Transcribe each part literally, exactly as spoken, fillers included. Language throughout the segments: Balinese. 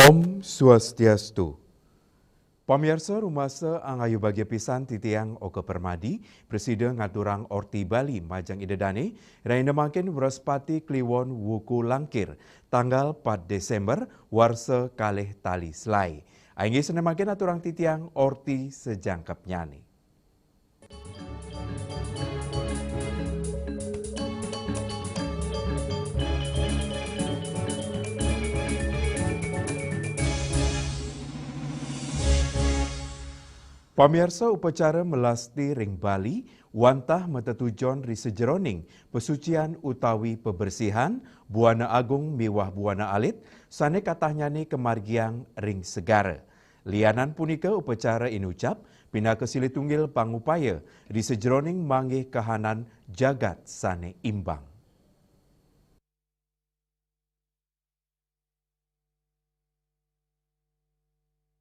Om Swastiastu. Pamiarsa, rumasa angayu bagia pisan titiang Oka Permadi, prasida ngaturang orti Bali majeng Ida Dane, rahina mangkin Wrespati Kliwon Wuku Langkir, tanggal pat Desember, warsa kalih tali selae. Inggih sané mangkin aturang titiang orti sajangkepnyané. Pamiarsa, upacara melasti ring Bali wantah matetujon ri sajeroning pasucian utawi pabersihan buana agung miwah buana alit sané katahnyané kamargiang ring segara. Lianan punika, upacara inucap pinaka silih tunggil pangupaya ri sajeroning manggih kahanan jagat sané imbang.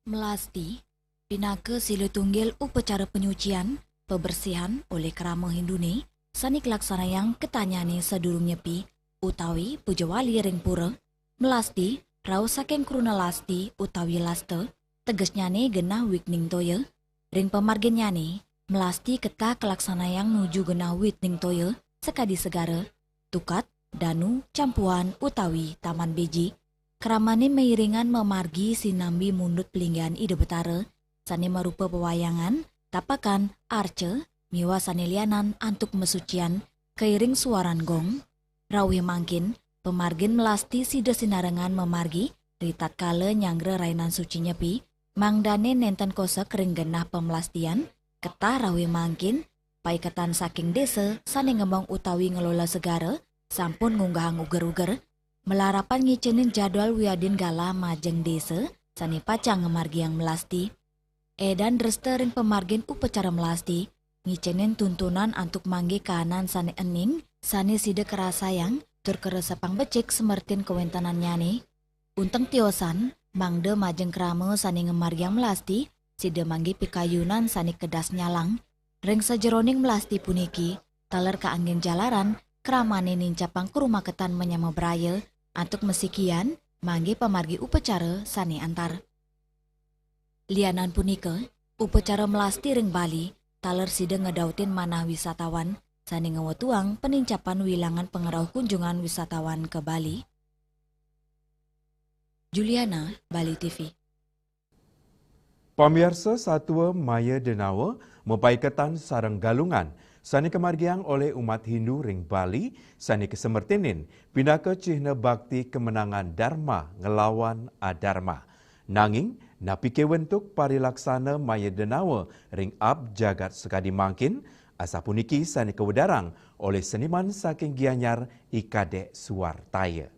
Melasti, pinaka silih tunggil upacara panyucian, pabersihan olih krama Hinduné, sané kalaksanayang katahnyané sadurung nyepi utawi puja wali ring pura. Melasti, rauh saking kruna lasti utawi lasta, tegesnyané genah wigning toya. Ring pamarginnyané, melasti ketah kalaksanayang nuju genah wigning toya sakadi segara, tukad, danu, campuhan, utawi taman beji. Kramané mairingan mamargi sinambi mundut palinggihan Ida Betara, sané marupa pawayangan, tapakan, arca, miwah sané lianan antuk masucian, kairing suaran gong. Rauhé mangkin, pamargin melasti sida sinarengan mamargi, ritatkala nyanggra rainan suci nyepi, mangdané nénten kosek ring genah pamelastian, ketah rauhé mangkin, paiketan saking désa sané ngemong utawi ngelola segara, sampun ngunggahang uger-uger, malarapan ngicénin jadwal wiadin galah majeng désa sané pacang ngamargiang melasti. Édan dresta ring pamargin upacara melasti, ngicénin tuntunan antuk manggih kahanan sané ening, sané sida karasayang, tur karesepang becik samertin kawéntenannyané. Unteng tiosan, mangda majeng krama sané ngamargiang melasti, sida manggih pikayunan sané kedas nyalang. Ring sajeroning melasti puniki, taler kaanggén jalaran, kramané nincapang karumaketan manyama braya, antuk masikian, manggih pamargi upacara sané antar. Lianan punika, upacara melasti ring Bali, taler sida ngedautin manah wisatawan, sané ngwetuang panincapan wilangan pangrauh kunjungan wisatawan ka Bali. Juliana, Bali T V. Pamiarsa, satua Maya Denawa mapaiketan sareng Galungan sané kamargiang olih umat Hindu ring Bali sané kasemertinin pinaka cihna bakti kemenangan Dharma nglawan Adharma. Nanging, napiké wentuk parilaksana Maya Denawa ring aab jagat sakadi mangkin, asapuniki sané kawedarang olih seniman saking Gianyar, I Kadék Suartaya.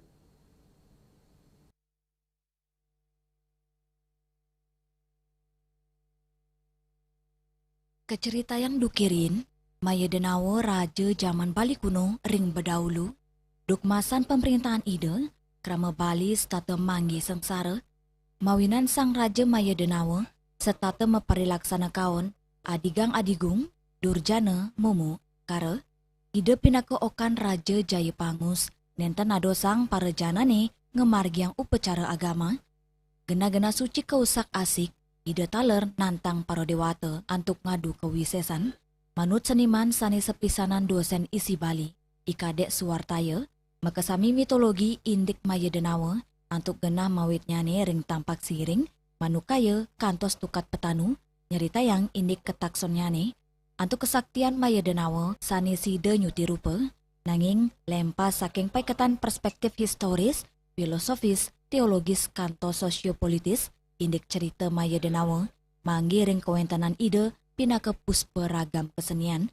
Kacaritayang duké riin, Maya Denawa raja jaman Bali kuno ring bedahulu, duk masan pamréntahan Ida, krama Bali setata manggih sangsara, mawinan Sang Raja Maya Denawa setata maparilaksana kaon Adigang Adigung, Durjana, Momo, Kara, Ida pinaka okan Raja Jaya Pangus, nénten nadosang para janané ngamargiang upacara agama. Genah-genah suci kausak-asik, Ida taler nantang para déwata antuk ngadu kawisésan. Manut seniman sané sepisanan dosén isi Bali, I Kadék Suartaya, makasami mitologi indik Maya Denawa, antuk genah mawitnyané ring tampak siring, manukaya, kantos tukad petanu, nyeritayang indik kataksannyané, antuk kasaktian Maya Denawa sané sida nyuti rupa, nanging lempas saking paiketan perspektif historis, filosofis, teologis, kantos sosiopolitis, indik cerita Maya Denawa, manggih ring kawéntenan Ida pinaka puspa ragam kesenian.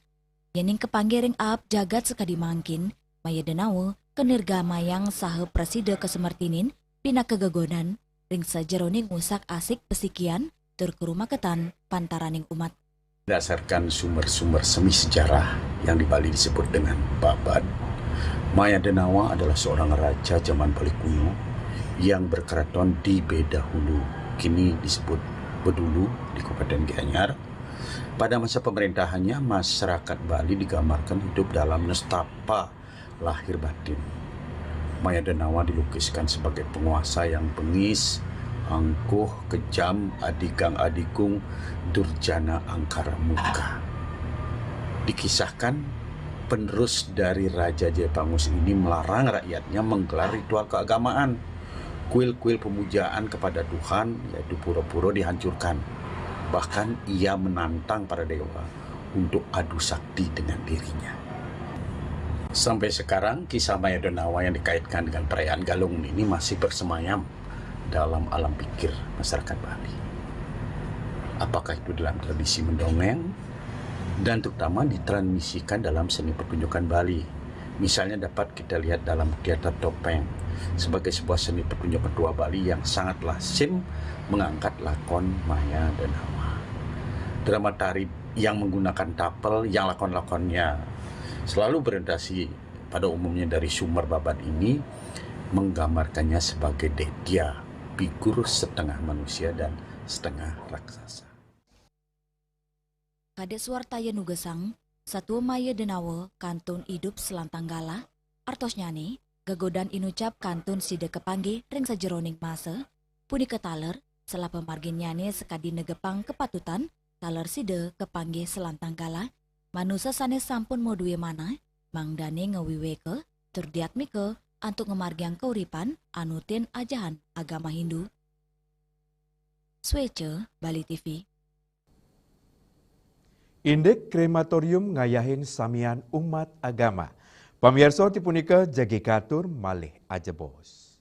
Yéning kapanggih ring aab jagat sakadi mangkin, Maya Denawa kanirgamayang saha prasida kasemertinin pinaka gegonan ring sajeroning ngusak-asik pasikian tur karumaketan pantaraning umat. Berdasarkan sumber-sumber semi sejarah yang di Bali disebut dengan Babad, Maya Denawa adalah seorang raja zaman Bali kuno yang berkeraton di Bedahulu, kini disebut Bedulu di Kabupaten Gianyar. Pada masa pemerintahannya, masyarakat Bali digambarkan hidup dalam nestapa lahir batin. Maya Denawa dilukiskan sebagai penguasa yang bengis, angkuh, kejam, adigang adigung, durjana angkara murka. Dikisahkan, penerus dari Raja Jaya Pangus ini melarang rakyatnya menggelar ritual keagamaan. Kuil-kuil pemujaan kepada Tuhan, yaitu pura-pura, dihancurkan. Bahkan ia menantang para dewa untuk adu sakti dengan dirinya. Sampai sekarang, kisah Maya Denawa yang dikaitkan dengan perayaan Galungan ini masih bersemayam dalam alam pikir masyarakat Bali. Apakah itu dalam tradisi mendongeng dan terutama ditransmisikan dalam seni pertunjukan Bali. Misalnya dapat kita lihat dalam teater topeng sebagai sebuah seni pertunjukan tua Bali yang sangat lazim mengangkat lakon Maya Denawa. Drama tari yang menggunakan tapel yang lakon-lakonnya selalu berorientasi pada umumnya dari Sumber Babat ini menggambarkannya sebagai detya, figur setengah manusia dan setengah raksasa. Kadek suartaya nugesang, satua Maya Denawa kantun idup selantang galah, artosnyane, gegodan inucap kantun sida kapanggih ring sajeroning masa, punika taler, sela pamarginnyane sakadi negepang kapatutan, taler sida kapanggih selantang galah, manusa sane sampun madue manah, mangdane ngawiweka, tur diatmika, antuk ngamargiang kauripan, anutin ajahan agama Hindu. Swecha, Bali T V. Indik krematorium ngayahin samian umat agama. Pamiarsa, ti punika jagi katur malih ajebos.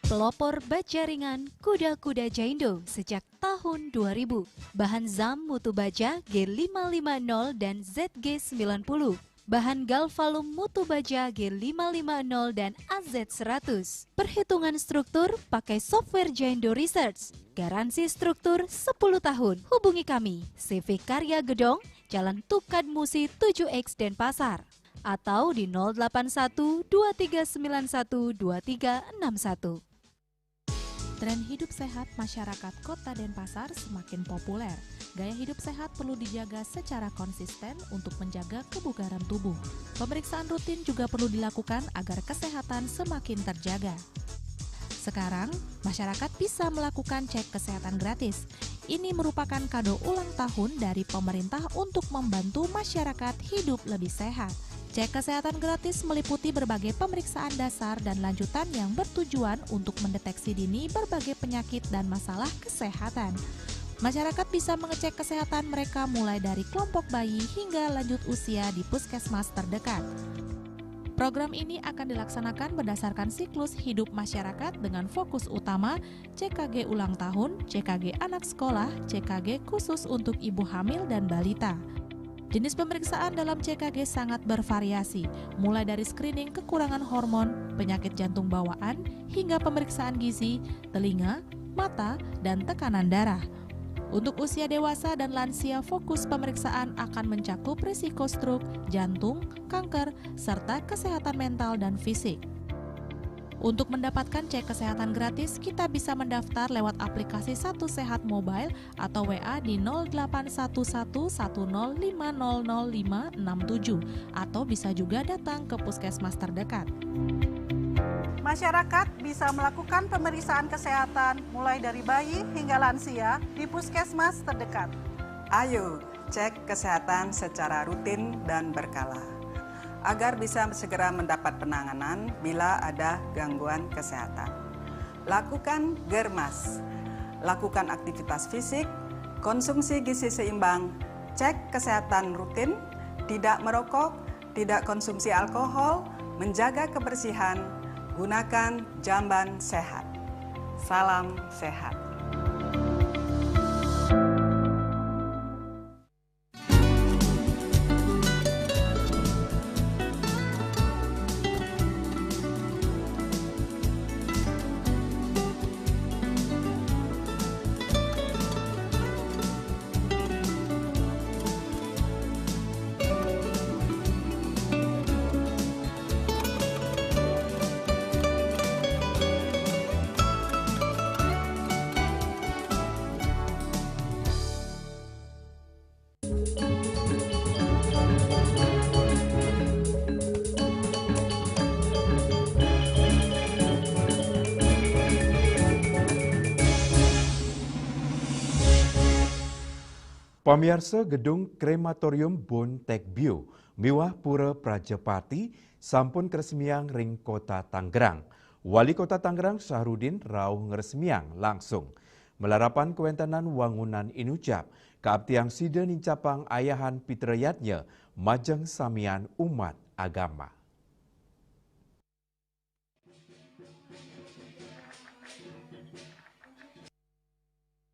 Pelopor baja ringan Kuda-Kuda Jaindo sejak tahun dua ribu. Bahan zam mutu baja G lima lima nol dan Z G sembilan puluh. Bahan galvalum mutu baja G lima lima nol dan A Z seratus. Perhitungan struktur pakai software Jaindo Research. Garansi struktur sepuluh tahun. Hubungi kami, C V Karya Gedong, Jalan Tukad Musi tujuh X, Denpasar. Atau di nol delapan satu dua tiga sembilan satu dua tiga enam satu. Tren hidup sehat masyarakat Kota Denpasar semakin populer. Gaya hidup sehat perlu dijaga secara konsisten untuk menjaga kebugaran tubuh. Pemeriksaan rutin juga perlu dilakukan agar kesehatan semakin terjaga. Sekarang, masyarakat bisa melakukan cek kesehatan gratis. Ini merupakan kado ulang tahun dari pemerintah untuk membantu masyarakat hidup lebih sehat. Cek kesehatan gratis meliputi berbagai pemeriksaan dasar dan lanjutan yang bertujuan untuk mendeteksi dini berbagai penyakit dan masalah kesehatan. Masyarakat bisa mengecek kesehatan mereka mulai dari kelompok bayi hingga lanjut usia di puskesmas terdekat. Program ini akan dilaksanakan berdasarkan siklus hidup masyarakat dengan fokus utama C K G ulang tahun, C K G anak sekolah, C K G khusus untuk ibu hamil dan balita. Jenis pemeriksaan dalam C K G sangat bervariasi, mulai dari screening kekurangan hormon, penyakit jantung bawaan, hingga pemeriksaan gizi, telinga, mata, dan tekanan darah. Untuk usia dewasa dan lansia, fokus pemeriksaan akan mencakup risiko stroke, jantung, kanker, serta kesehatan mental dan fisik. Untuk mendapatkan cek kesehatan gratis, kita bisa mendaftar lewat aplikasi Satu Sehat Mobile atau W A di nol delapan satu satu satu nol lima nol nol lima enam tujuh, atau bisa juga datang ke puskesmas terdekat. Masyarakat bisa melakukan pemeriksaan kesehatan mulai dari bayi hingga lansia di puskesmas terdekat. Ayo, cek kesehatan secara rutin dan berkala, agar bisa segera mendapat penanganan bila ada gangguan kesehatan. Lakukan germas, lakukan aktivitas fisik, konsumsi gizi seimbang, cek kesehatan rutin, tidak merokok, tidak konsumsi alkohol, menjaga kebersihan, gunakan jamban sehat. Salam sehat. Pamiarsa, gedung krematorium Bontek Bio miwah Pura Prajapati sampun karesmiang ring Kota Tangerang. Wali Kota Tangerang Sahrudin rauh ngresmiang langsung. Malarapan kawentenan wangunan inucap, kaaptiang sida nincapang ayahan pitra yadnya majeng samian umat agama.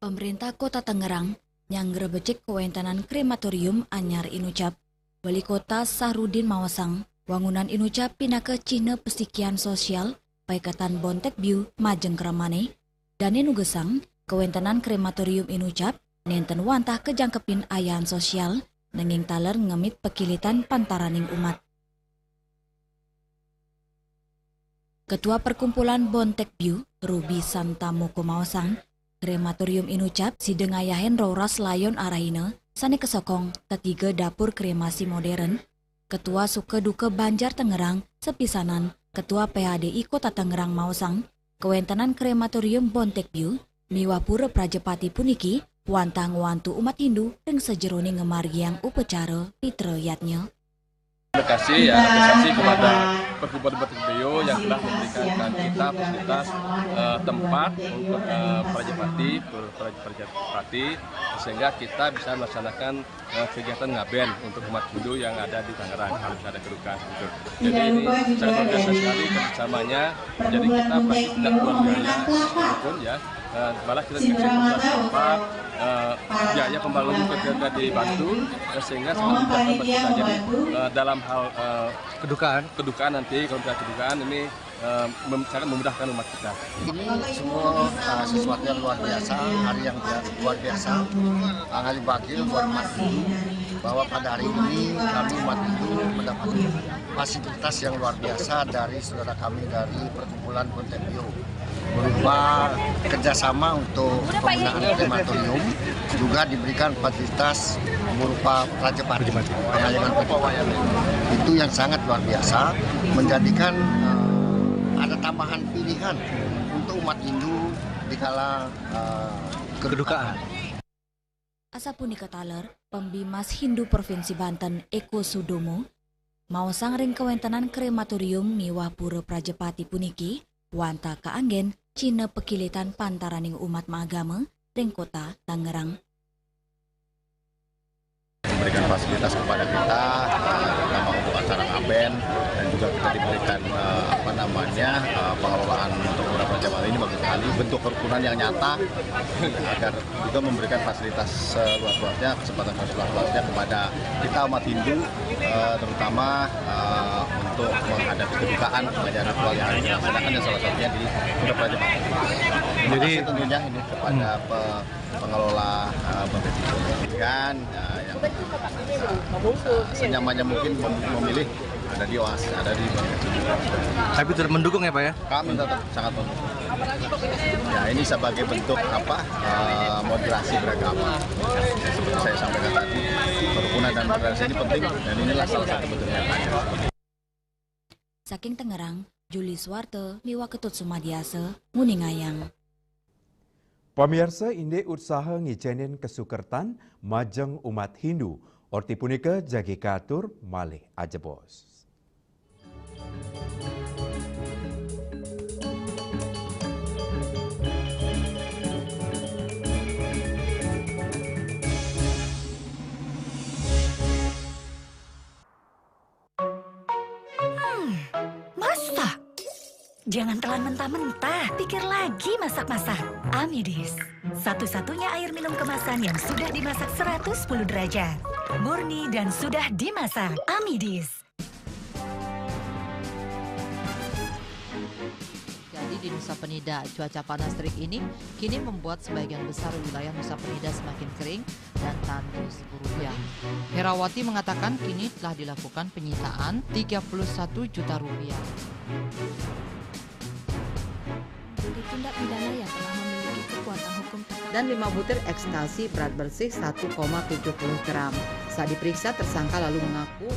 Pamréntah Kota Tangerang nyanggra becik kawentenan krematorium anyar inucap. Wali Kota Sahrudin maosang, wangunan inucap pinaka cihna pasikian sosial Paiketan Bontek Biu majeng kramané. Dané nugesang, kawentenan krematorium inucap nénten wantah kajangkepin ayahan sosial, nanging taler ngemit pakilitan pantaraning umat. Ketua Perkumpulan Bontek Biu, Ruby Santa Moko maosang, krematorium inucap sida ngayahin roras layon arahina sané kasokong tetiga dapur kremasi modern. Ketua Suka Duka Banjar Tangerang, sapisanan Ketua P H D I Kota Tangerang maosang, kawentenan krematorium Bontek Biu miwah Pura Prajapati puniki wantah ngwantu umat Hindu ring sajeroning ngamargiang upacara pitra yadnya. Terima kasih, ya, apresiasi kepada Perkumpulan Bontek Biu yang telah memberikan kita fasilitas, eh, tempat untuk, eh, Prajapati, Pura Prajapati, sehingga kita bisa melaksanakan, eh, kegiatan ngaben untuk umat Hindu yang ada di Tangerang, kalau misalnya ada kedukaan gitu. Jadi ini sangat luar biasa sekali kerjasamanya. Jadi kita patut tidak bangga, meskipun ya, eh, malah kita dikasih fasilitas tempat, eh, biaya pembangunan juga dibantu, eh, sehingga sangat memudahkan bagi kita. Jadi, eh, dalam hal, eh, kedukaan, kedukaan nanti, kalau misalnya kedukaan ini, eh, mem-, sangat memudahkan umat kita. Ini semua, eh, sesuatu yang luar biasa, hari yang bia-, luar biasa. Eh, ngalih bagi buat umat Hindu bahwa pada hari ini kami umat Hindu mendapat fasilitas yang luar biasa dari saudara kami dari Perkumpulan Bontek Biu, berupa kerjasama untuk pembenahan krematorium, juga diberikan fasilitas berupa Prajapati, pengayangan Prajapati. Itu yang sangat luar biasa, menjadikan, eh, ada tambahan pilihan untuk umat Hindu di kala, eh, kedukaan. Asapunika taler, Pembimas Hindu Provinsi Banten, Eko Sudomo, maosang ring kawentenan krematorium miwah Pura Prajapati puniki wantah kaanggén cihna pakilitan pantaraning umat maagama ring Kota Tangerang. Memberikan fasilitas kepada kita, eh, terutama untuk acara ngaben, dan juga kita diberikan, eh, apa namanya, eh, pengelolaan untuk Pura Prajapati ini bagus sekali, bentuk kerukunan yang nyata agar juga memberikan fasilitas seluas-luasnya, kesempatan seluas-luasnya kepada kita umat Hindu, eh, terutama, eh, untuk menghadapi kedukaan, menghadapi ritual yang harus dilaksanakan, dan salah satunya di Pura Prajapati. Terima kasih tentunya ini kepada pe-, pengelola, eh, Bontek Biu. Kan, eh, yang, eh, senyamannya mungkin mem-, memilih ada di Oasis, ada di Bontek Biu. Tapi tetap mendukung ya, Pak, ya? Kami tetap sangat mendukung. Ya, ini sebagai bentuk apa, eh, moderasi beragama. Seperti saya sampaikan tadi, kerukunan dan moderasi ini penting, dan inilah salah satu bentuknya. Saking Tangerang, Juli Suwarte miwah Ketut Sumadiasa nguningayang. Pamiarsa, indik utsaha ngicénin kasukertan majeng umat Hindu. Orti punika jagi katur malih ajebos. Hmm, masak. Jangan telan mentah-mentah, pikir lagi masak-masak. Amidis, satu-satunya air minum kemasan yang sudah dimasak seratus sepuluh derajat. Murni dan sudah dimasak. Amidis. Jadi di Nusa Penida, cuaca panas terik ini kini membuat sebagian besar wilayah Nusa Penida semakin kering dan tandus. Rupiah. Herawati mengatakan kini telah dilakukan penyitaan tiga puluh satu juta rupiah. Tindak pidana yang telah memiliki kekuatan hukum tetap. Dan lima butir ekstasi berat bersih satu koma tujuh puluh gram. Saat diperiksa, tersangka lalu mengaku.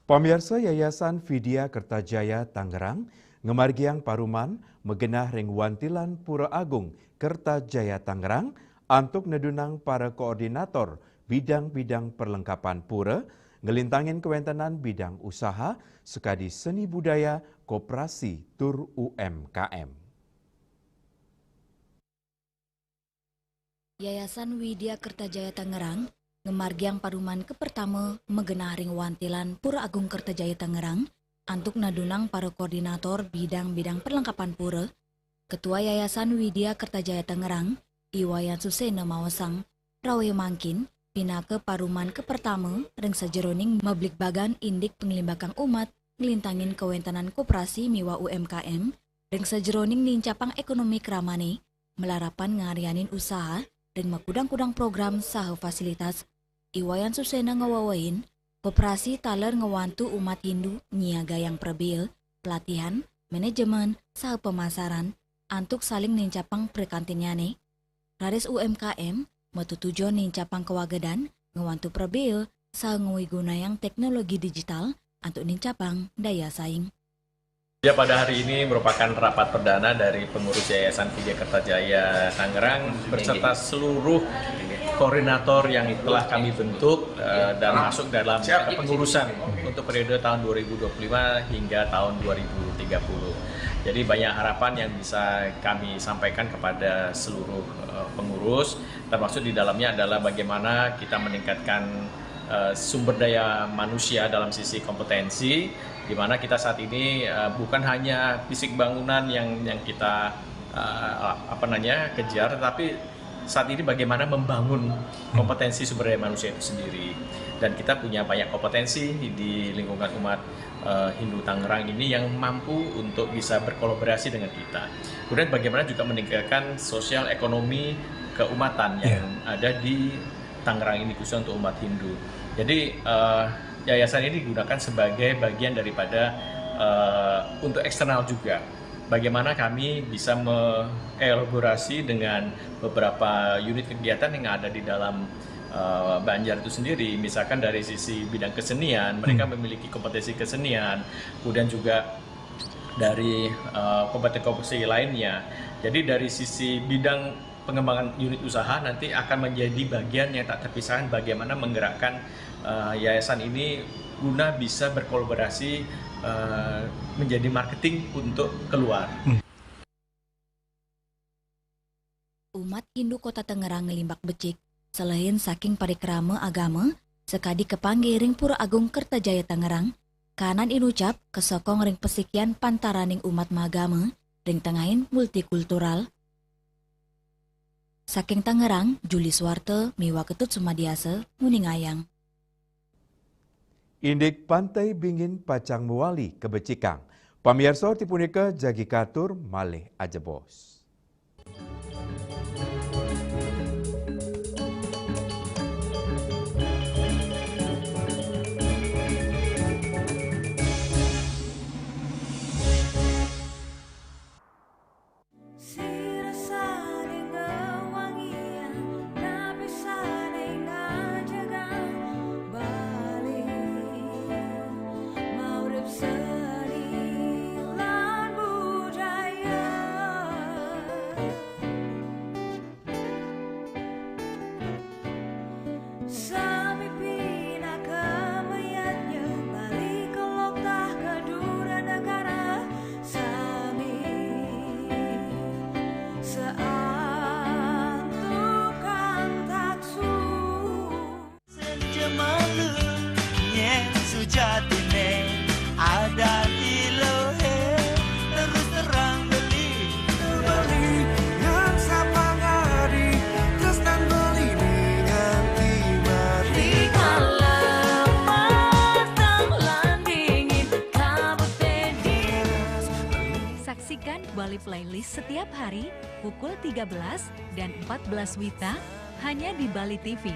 Pamiarsa, Yayasan Vidya Kertajaya Tangerang ngamargiang paruman magenah ring wantilan Pura Agung Kertajaya Tangerang antuk nedunang para koordinator bidang-bidang perlengkapan pura, nglintangin kawentenan bidang usaha sakadi seni budaya, koperasi, tur U M K M. Yayasan Widya Kertajaya Tangerang ngamargiang paruman kapertama magenah ring wantilan Pura Agung Kertajaya Tangerang antuk nedunang para koordinator bidang-bidang perlengkapan pura. Ketua Yayasan Widya Kertajaya Tangerang, I Wayan Susena maosang, rawuh mangkin pinaka paruman kapertama ring sajeroning mabligbagan indik panglimbakang umat nglintangin kawentenan koperasi miwah U M K M ring sajeroning nincapang ekonomi kramane, malarapan ngaryanin usaha ring makudang-kudang program saha fasilitas. I Wayan Susena ngawewehin, koperasi taler ngwantu umat Hindu nyiagayang prabea, pelatihan, manajemen, saha pemasaran, antuk saling nincapang prekantinnyane. Raris U M K M matetujon nincapang kawagedan, ngwantu prabea, saha ngwigunayang teknologi digital antuk nincapang daya saing. Ya, pada hari ini merupakan rapat perdana dari pengurus Yayasan Vidya Kertajaya Tangerang beserta seluruh koordinator yang telah kami bentuk, eh, dan masuk dalam pengurusan untuk periode tahun dua ribu dua puluh lima hingga tahun dua ribu tiga puluh. Jadi, banyak harapan yang bisa kami sampaikan kepada seluruh, eh, pengurus, termasuk di dalamnya adalah bagaimana kita meningkatkan, eh, sumber daya manusia dalam sisi kompetensi, di mana kita saat ini, eh, bukan hanya fisik bangunan yang, yang kita, eh, apa namanya, kejar, tetapi saat ini bagaimana membangun kompetensi sumber daya manusia itu sendiri. Dan kita punya banyak kompetensi di lingkungan umat, eh, Hindu Tangerang ini yang mampu untuk bisa berkolaborasi dengan kita. Kemudian, bagaimana juga meningkatkan sosial ekonomi keumatan yang ada di Tangerang ini, khususnya untuk umat Hindu. Jadi, eh, yayasan ini digunakan sebagai bagian daripada, eh, untuk eksternal juga. Bagaimana kami bisa mengelaborasi dengan beberapa unit kegiatan yang ada di dalam, eh, Banjar itu sendiri. Misalkan dari sisi bidang kesenian, mereka memiliki kompetensi kesenian, kemudian juga dari, eh, kompetensi-kompetensi lainnya. Jadi, dari sisi bidang pengembangan unit usaha nanti akan menjadi bagian yang tak terpisahkan bagaimana menggerakkan, eh, yayasan ini guna bisa berkolaborasi, eh, menjadi marketing untuk keluar. Umat Hindu Kota Tangerang nglimbak becik, selehin saking parikrama agama sakadi kapanggih ring Pura Agung Kertajaya Tangerang, kanan inucap kasokong ring pasikian pantaraning umat maagama ring tengahing multikultural. Saking Tangerang, Juli Suwarta miwah Ketut Sumadiasa nguningayang. Indik Pantai Bingin pacang mawali kabecikang. Pamiarsa, orti punika jagi katur malih ajebos. Sira sané ngawangiang, napi sané ngajegang Bali, maurip seni lan budaya. Sami pinaka mayadnya Bali, ka lokah ka dura negara, sami saantukan taksu. Senja malu, nyén sujatiné ada di lohe, terus terang beli. Beli yang sapangadi, tresnan beli nganti mati. Rikala mateng lan dingin, kabut dingin. Saksikan Bali Playlist setiap hari pukul tiga belas dan empat belas wita hanya di Bali T V.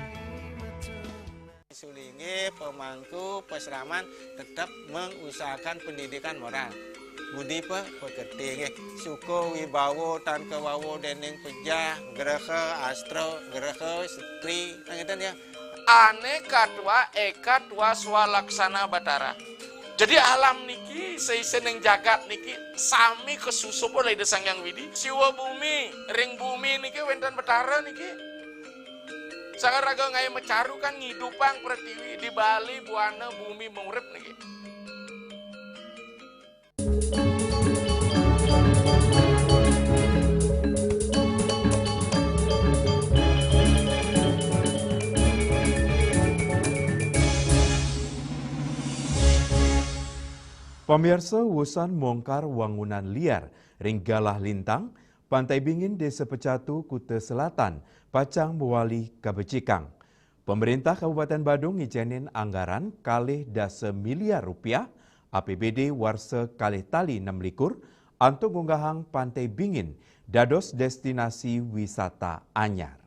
Sulingge, pemangku, pasraman tetep mengusahakan pendidikan moral. Budi pe-, pekerti nggih. Suka wibawa tan kawawa dening pejah, graha, astra, graha, setri, kan ngeten ya. Ane Katwa Eka Twa Swalaksana Batara. Jadi alam niki, seisen ning jagat niki sami kasusup oleh Ida Sang Hyang Widi. Siwa bumi, ring bumi niki wenten Batara niki. Sang raga ngae macaru kan ngidupang pratiwi, di Bali buana bumi mengurip niki. Pamirsa, wusan mongkar wangunan liar ring Galah Lintang, Pantai Bingin, Desa Pecatu, Kuta Selatan, pacang mawali kabecikang. Pemerintah Kabupaten Badung ngicenin anggaran kalih dasa miliar rupiah A P B D warsa kalih tali nem likur antuk ngunggahang Pantai Bingin dados destinasi wisata anyar.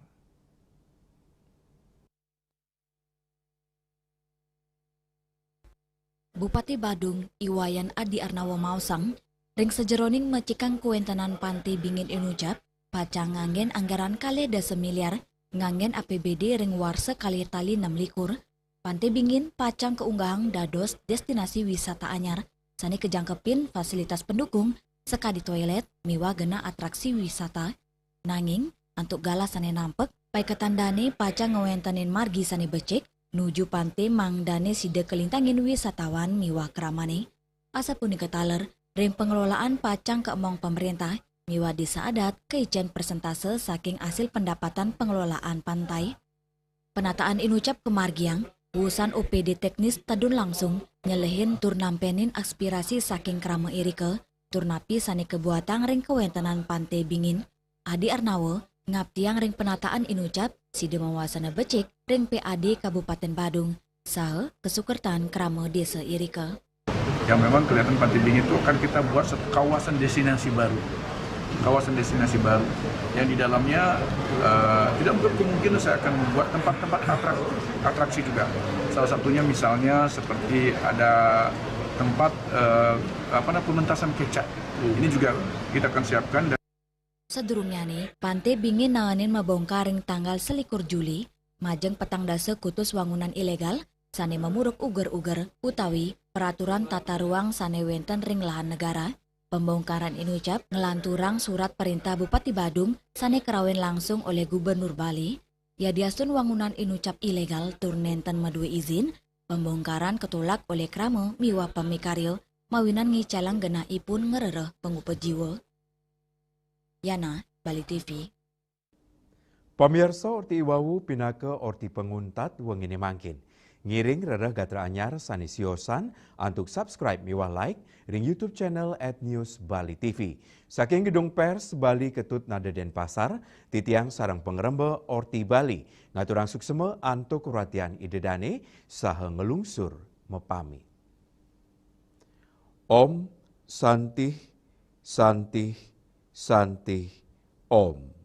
Bupati Badung, I Wayan Adi Arnawa maosang, ring sajeroning mecikang kawentenan Pantai Bingin Inucap, pacang nganggen anggaran kalih dasa miliar nganggen A P B D ring warsa kalih tali nem likur, Pantai Bingin pacang kaunggahang dados destinasi wisata anyar sane kajangkepin fasilitas pendukung sakadi toilet miwah genah atraksi wisata. Nanging, antuk galah sane nampek, paiketan dane pacang ngwentenin margi sane becik nuju pante mangdane sida kalintangin wisatawan miwah kramane. Asapunika taler, ring pengelolaan pacang kaemong pemerintah miwah desa adat kaicen persentase saking asil pendapatan pengelolaan pantai. Penataan Inucap kamargiang, wusan O P D teknis tedun langsung nyelehin tur nampenin aspirasi saking krama irika, tur napi sane kabuatang ring kawentenan Pantai Bingin. Adi Arnawa ngaptiang ring penataan Inucap, sida mawasana becik ring P A D Kabupaten Badung, saha kasukertan krama desa irika. Yang memang kelihatan Pantai Bingin itu akan kita buat satu kawasan destinasi baru. Kawasan destinasi baru yang di dalamnya, eh, tidak menutup kemungkinan saya akan membuat tempat-tempat atrak-, atraksi juga. Salah satunya misalnya seperti ada tempat, eh, apa namanya, pementasan kecak. Ini juga kita akan siapkan. Sadurungnyané, Pantai Bingin naenin mabongkar ring tanggal selikur Juli, majeng petang dasa kutus wangunan ilegal sané mamuruk uger-uger utawi peraturan tata ruang sané wénten ring lahan negara. Pembongkaran Inucap nglanturang surat perintah Bupati Badung sané karaosang langsung olih Gubernur Bali. Yadiastun wangunan Inucap ilegal tur nénten madué izin, pembongkaran katulak olih krama miwah pamikarya mawinan ngicalang genahipun ngrereh pangupa jiwa. Yana, Bali T V. Pamirsa, orti iwau pinaka orti panguntat wenginé mangkin. Ngiring rereh gatra anyar sané siosan antuk subscribe miwah like ring YouTube channel at News Bali T V. Saking Gedung Pers Bali Ketut Nada Denpasar, titiang sareng pangremba Orti Bali ngaturang suksma antuk ratian Ida dané saha nglungsur mapamit. Om Santih, Santih, Santih, Om.